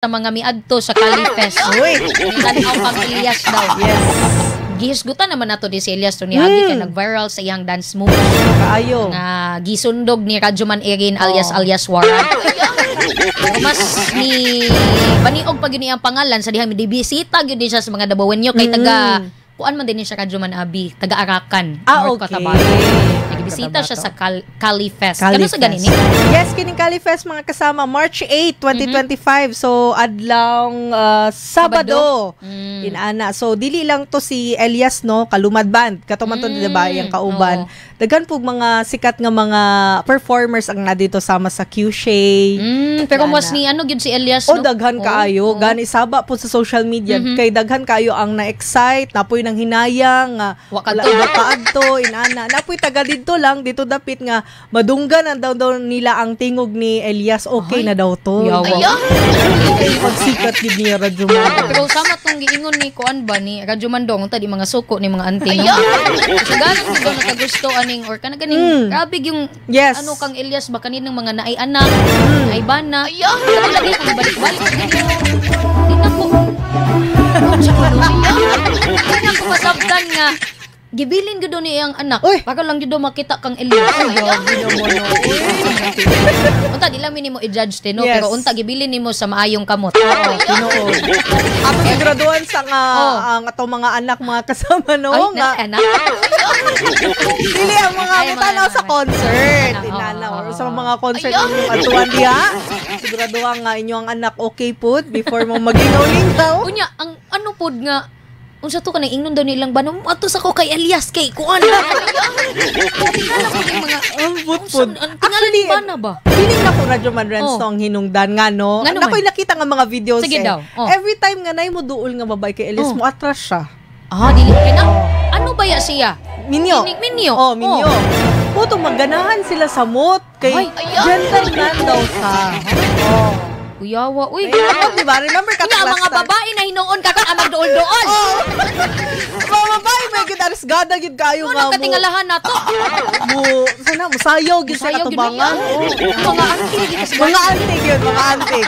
Sa mga miadto sa Cali Fest. Uy. Tan-aw kang Elias daw. Gihisgutan naman nato di si Elias to niagi kay nag-viral sa iyang dance move Kaayo. nga gisundog ni Radyoman Erin alias alias Warren. Pero mas ni baniog pa gyud ang pangalan sa dihang dibisita gyud siya sa mga Dabawenyo kay taga kuan man din siya, Radyoman Abi, taga Arakan, North Cotabato. Nagbisita siya sa Cali Fest. Cali Kano sa ganini? Yes, kining Cali Fest, mga kasama, March 8, 2025. So adlawng Sabado. Inana. So dili lang to si Elias, no, Kalumad Band. Kato man to, di ba, iyang kauban. Daghan pug mga sikat nga mga performers ang na dito sama sa Q-Shay. Pero Inana. Mas ni ano gyud si Elias, O no? daghan kaayo, gani saba po sa social media kay daghan kaayo ang na-excite, napoy nang hinayang nga Wa wala kadto. wa kaadto inana. Napoy taga didto lang, dito dapit nga madunggan ang daw nila ang tingog ni Elias, okay Ay. na daw to. Yawa. Kay pagsikat gid niya, Radyo Man. Pero sama tong giingon ni kuan ba ni Radyo Mandong, unta di mga suko ni mga auntie, no. Sa ganun gid ba nakagusto aning or kana ganing grabe yung ano kang Elias ba kaninang mga naay anak, naay bana. Ayaw. Lagi kang balik-balik gid mo. Di na ko. Unsa ko, no? Di na ko masabtan nga gibilin gud ni iyang anak Uy. para lang gud makita kang Elias. Grabe naman, no. Unta di lang nimo i-judge te, no, pero unta gibilin nimo sa maayong kamot. Oo, tinuod. Ako siguraduhan sa nga ang atong mga anak, mga kasama, no, Ay, nga na, anak. Dili ang mga Ay, mutanaw sa concert. Inana or sa mga concert inyong atuan diha. Siguraduhan nga inyong anak okay pud before mo magingaw-lingaw. Unya, ang ano pod nga unsa to kanang ingnon daw nilang banom ato sa ko kay Elias kay kuan. Tingala ko yung mga Ang unsa pud. ang tingala ni bana ba? Feeling na ko, Radyo Man Renz, no, ang hinungdan nga, no. Nga naman. Nakoy nakita nga mga videos Sige eh. daw, oh. Every time nga nay mo duol nga babae kay Elias, mo atras siya. Ah, dili kay na. Ano ba ya siya? Minyo. Minyo. Oh, minyo. Puto magganahan sila sa mot kay Ay. gentleman daw sa. Oh. Kuyawa, uy. Ay, ano, di ba? Remember ka Unya, ang mga babae na hinuon ka kan magduol-duol. Mga babae may gid arisgada gid kayo Ano nga mo. katingalahan nato? Mo sana mo sayaw gid sa Sayaw gid katubangan. niya. Mga auntie gid Mga auntie gyud, mga auntie.